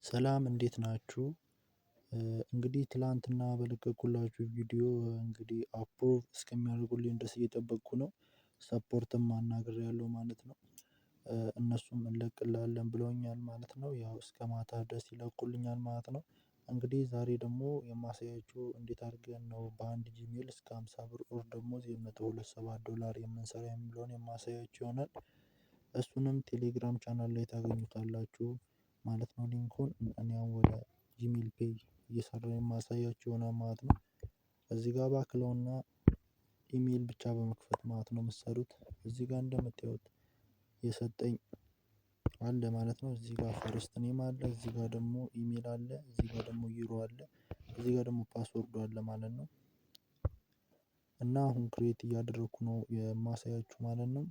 ሰላም እንዴት ናችሁ? እንግዲህ ትላንትና በለቀኩላችሁ ቪዲዮ እንግዲህ approve እስከሚያደርጉልኝ ድረስ እየጠበቅኩ ነው። Support ም አናግሬያለሁ ማለት ነው። እነሱም እንለቅልሃለን ብለውኛል ማለት ነው። ያው እስከ ማታ ድረስ ይለቁልኛል ማለት ነው። እንግዲህ ዛሬ ደግሞ የማሳያችሁ እንዴት አድርገን ነው በአንድ ጂሜል እስከ 50 ብር or ደግሞ $0.27 የምንሰራ የሚለውን የማሳያችሁ ይሆናል። እሱንም ቴሌግራም ቻናል ላይ ታገኙታላችሁ ማለት ነው። Link ኡን እኔ አሁን ወደ ጂሜል page እየሰራሁ የማሳያችሁ ይሆናል ማለት ነው። እዚህ ጋር ባክለውና ኢሜል ብቻ በመክፈት ማለት ነው የምትሰሩት። እዚህ ጋር እንደምታዩት የሰጠኝ አለ ማለት ነው። እዚህ ጋር first name አለ፣ እዚህ ጋር ደግሞ ኢሜል አለ፣ እዚህ ጋር ደግሞ year ኡ አለ፣ እዚህ ጋር ደግሞ password ኡ አለ ማለት ነው። እና አሁን create እያደረኩ ነው የማሳያችሁ ማለት ነው።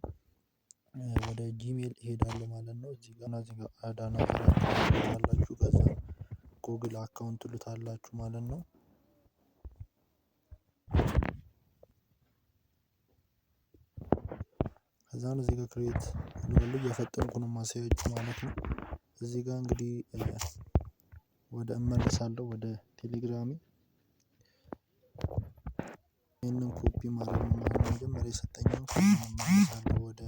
ወደ ጂሜል እሄዳለሁ ማለት ነው። እዚህ ጋር እና እዚህ ጋር አዳና አላችሁ፣ ከዛ ጉግል account ትሉታላችሁ ማለት ነው። ከዛን እዚህ ጋር create ልበል፣ እያፈጠንኩ ነው የማሳያችሁ ማለት ነው። እዚህ ጋር እንግዲህ ወደ እመለሳለሁ ወደ ቴሌግራሜ። ይህንን ኮፒ ማድረግ ነው ማለት ነው። መጀመሪያ የሰጠኝን እመለሳለሁ ወደ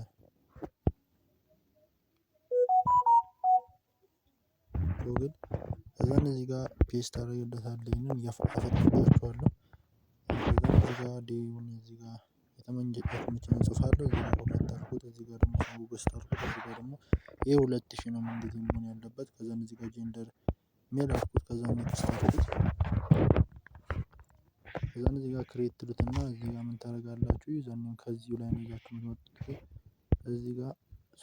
ጉግል። ከዛን እዚህ ጋር paste አደርግለታለሁ። ይሄንን እያፈጠንኩባችኋለሁ። ከዛን እዚህ ጋር day ውን እዚህ ጋር የተመቸኝን እጽፋለሁ። እዚህ ጋር ሁለት አልኩት። እዚህ ጋር ደግሞ August አልኩት። እዚህ ጋር ደግሞ ይሄ 2000 ነው ምን ጊዜም መሆን ያለበት። ከዛን እዚህ ጋር gender male አልኩት። ከዛን next አልኩት። ከዛን እዚህ ጋር create ትሉትና እዚህ ጋር ምን ታደርጋላችሁ? Username ከዚሁ ላይ ነው ይዛችሁ የምትመጡት። እዚህ ጋር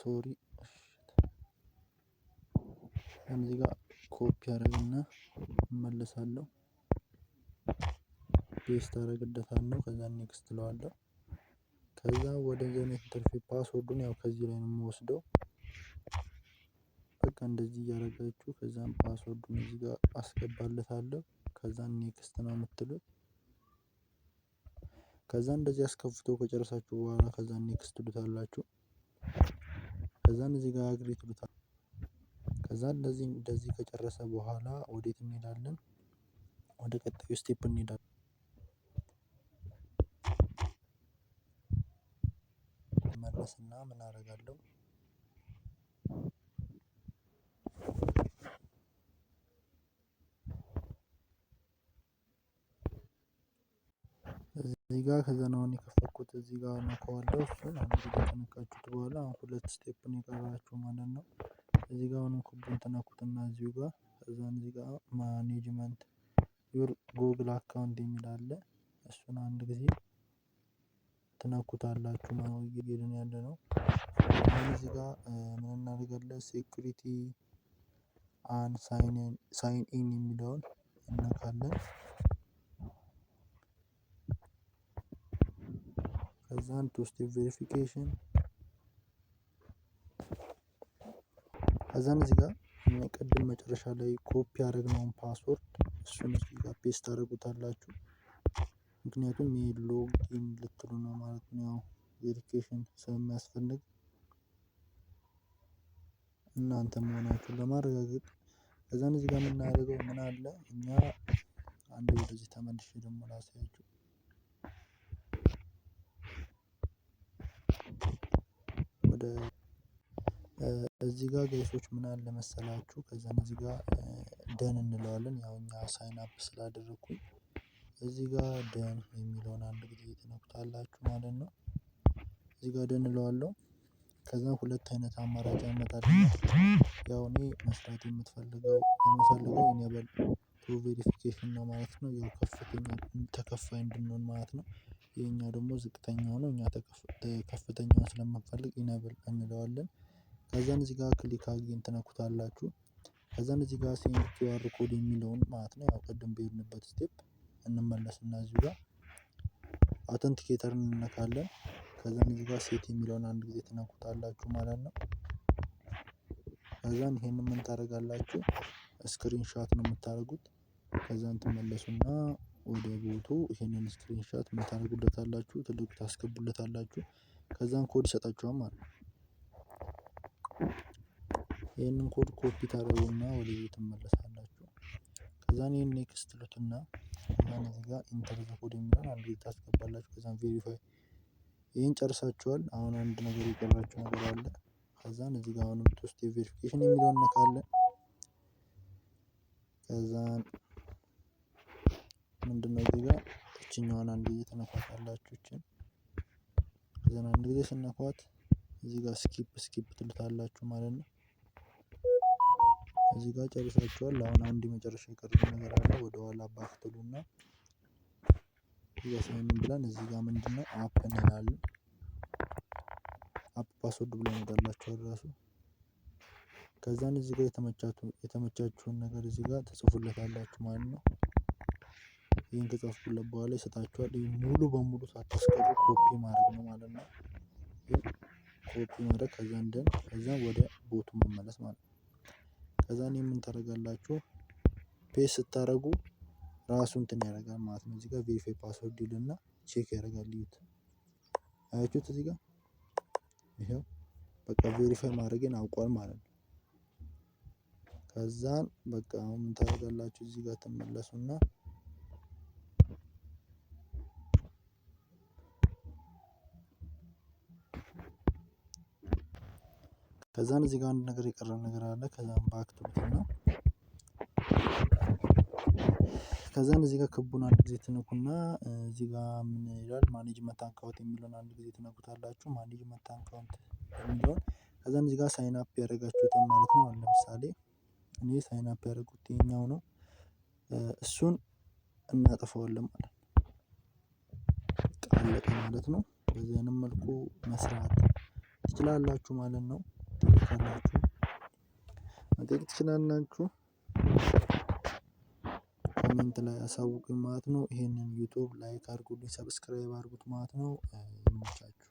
sorry፣ እዚህ ጋር ኮፒ አደረግና እመለሳለሁ። Paste አደርግለታለሁ። ከዛ next እለዋለሁ። ከዛ ወደ ዘኔት interface password ኡን ያው ከዚህ ላይ ነው የምወስደው። በቃ እንደዚህ እያደረጋችሁ ከዛም password ኡን እዚህ ጋር አስገባለታለሁ። ከዛን next ነው የምትሉት። ከዛ እንደዚህ አስከፍቶ ከጨረሳችሁ በኋላ ከዛ next ትሉታላችሁ። ከዛን እዚህ ጋር agree ትሉታላችሁ። ከዛ እንደዚህ እንደዚህ ከጨረሰ በኋላ ወዴት እንሄዳለን? ወደ ቀጣዩ step እንሄዳለን። መለስና ምን አደርጋለሁ? እዚህ ጋር ከዛ ነው አሁን የከፈትኩት፣ እዚህ ጋር ነካዋለሁ። እሱን አንድ ጊዜ ከነካችሁት በኋላ አሁን ሁለት step ነው የቀራችሁ ማለት ነው። እዚህ ጋር አሁንም ክቡን ትነኩትና እዚሁ ጋር ከዛን እዚህ ጋር management your Google account የሚል አለ። እሱን አንድ ጊዜ ትነኩታላችሁ ነው እየሄድን ያለ ነው። አሁን እዚህ ጋር ምን እናደርጋለን? Security and sign in የሚለውን እነካለን። ከዛን two step verification፣ ከዛን እዚህ ጋር ቅድም መጨረሻ ላይ ኮፒ ያደረግነውን password እሱን እዚህ ጋር paste ታደርጉታላችሁ። ምክንያቱም ይሄ log in ልትሉ ነው ማለት ነው። ያው verification ስለሚያስፈልግ እናንተ መሆናችሁን ለማረጋገጥ። ከዛን እዚህ ጋር የምናደርገው ምን አለ? እኛ አንድ ወደዚህ ተመልሼ ደግሞ ላሳያችሁ። ወደ እዚህ ጋር guys ኦች ምን አለ መሰላችሁ? ከዛን እዚህ ጋር done እንለዋለን። ያው እኛ sign up ስላደረኩኝ እዚህ ጋር done የሚለውን አንድ ጊዜ ትነኩታላችሁ ማለት ነው። እዚህ ጋር done እለዋለሁ። ከዛ ሁለት አይነት አማራጭ ያመጣልኛል። ያው እኔ መስራት የምፈልገው enable to verification ነው ማለት ነው። ያው ከፍተኛ ተከፋይ እንድንሆን ማለት ነው። ይሄኛው ደግሞ ዝቅተኛ ሆኖ እኛ ከፍተኛውን ስለምንፈልግ enable እንለዋለን። ከዛን እዚህ ጋር click again ትነኩታላችሁ። ከዛን እዚህ ጋር send QR code የሚለውን ማለት ነው። ያው ቅድም በሄድንበት step እንመለስና እዚሁ ጋር authenticator ን እንነካለን። ከዛን እዚህ ጋር set የሚለውን አንድ ጊዜ ትነኩታላችሁ ማለት ነው። ከዛን ይሄንን ምን ታደርጋላችሁ? Screenshot ነው የምታደርጉት። ከዛን ትመለሱና ወደ bot ኡ ይሄንን screenshot ምን ታደርጉለታላችሁ? ትልቁ ታስገቡለታላችሁ። ከዛን ኮድ ይሰጣችኋል ማለት ነው። ይህንን code copy ታደርጉና ወደዚህ ትመለሳላችሁ። ከዛን ይሄን next ትሉትና ከዛን እዚህ ጋር enter the code የሚለውን አንድ ጊዜ ታስገባላችሁ። ከዛን verify ይሄን ጨርሳችኋል። አሁን አንድ ነገር የቀራችሁ ነገር አለ። ከዛን እዚህ ጋር አሁንም two step verification የሚለውን እንነካለን። ከዛን ምንድነው እዚህ ጋር እችኛዋን አንድ ጊዜ ትነኳታላችሁ። እችን ከዛን አንድ ጊዜ ስነኳት እዚህ ጋር skip skip ትሉታላችሁ ማለት ነው። እዚህ ጋር ጨርሳችኋል። አሁን አንድ የመጨረሻ የቀረ ነገር አለ። ወደ ኋላ back ትሉና እዚህ ጋር sign in ብለን እዚህ ጋር ምንድነው app እንላለን። App password ብሎ ያመጣላችኋል ራሱ። ከዛን እዚህ ጋር የተመቻችሁን ነገር እዚህ ጋር ትጽፉለታላችሁ ማለት ነው። ይሄን ከጻፍኩለት በኋላ ይሰጣችኋል። ይሄን ሙሉ በሙሉ ሳታስቀሩ ኮፒ ማድረግ ነው ማለት ነው። ኮፒ ማድረግ ከዛ done ከዛ ወደ bot ኡ መመለስ ማለት ነው። ከዛ ምን ታደርጋላችሁ? Paste ስታደርጉ ራሱ እንትን ያደርጋል ማለት ነው። እዚህ ጋር verify password ይልና check ያደርጋል። እዩት፣ አያችሁት? እዚህ ጋር ይሄው በቃ verify ማድረጌን አውቋል ማለት ነው። ከዛን በቃ አሁን ምን ታደርጋላችሁ? እዚህ ጋር ትመለሱና ከዛን እዚህ ጋር አንድ ነገር የቀረ ነገር አለ። ከዛን back ትሉትና ከዛን እዚህ ጋር ክቡን አንድ ጊዜ ትነኩና እዚህ ጋር ምን ይላል? Management account የሚለውን አንድ ጊዜ ትነኩታላችሁ። Management account የሚለውን ከዛን እዚህ ጋር sign up ያደረጋችሁትን ማለት ነው። አሁን ለምሳሌ እኔ sign up ያደረኩት ይሄኛው ነው። እሱን እናጠፋዋለን ማለት ነው። አለቀ ማለት ነው። በዚህ አይነት መልኩ መስራት ትችላላችሁ ማለት ነው። ትችላላችሁ፣ መጠየቅ ትችላላችሁ። Comment ላይ አሳውቁኝ ማለት ነው። ይሄንን YouTube like አድርጉልኝ፣ subscribe አድርጉት ማለት ነው። ይመቻችሁ።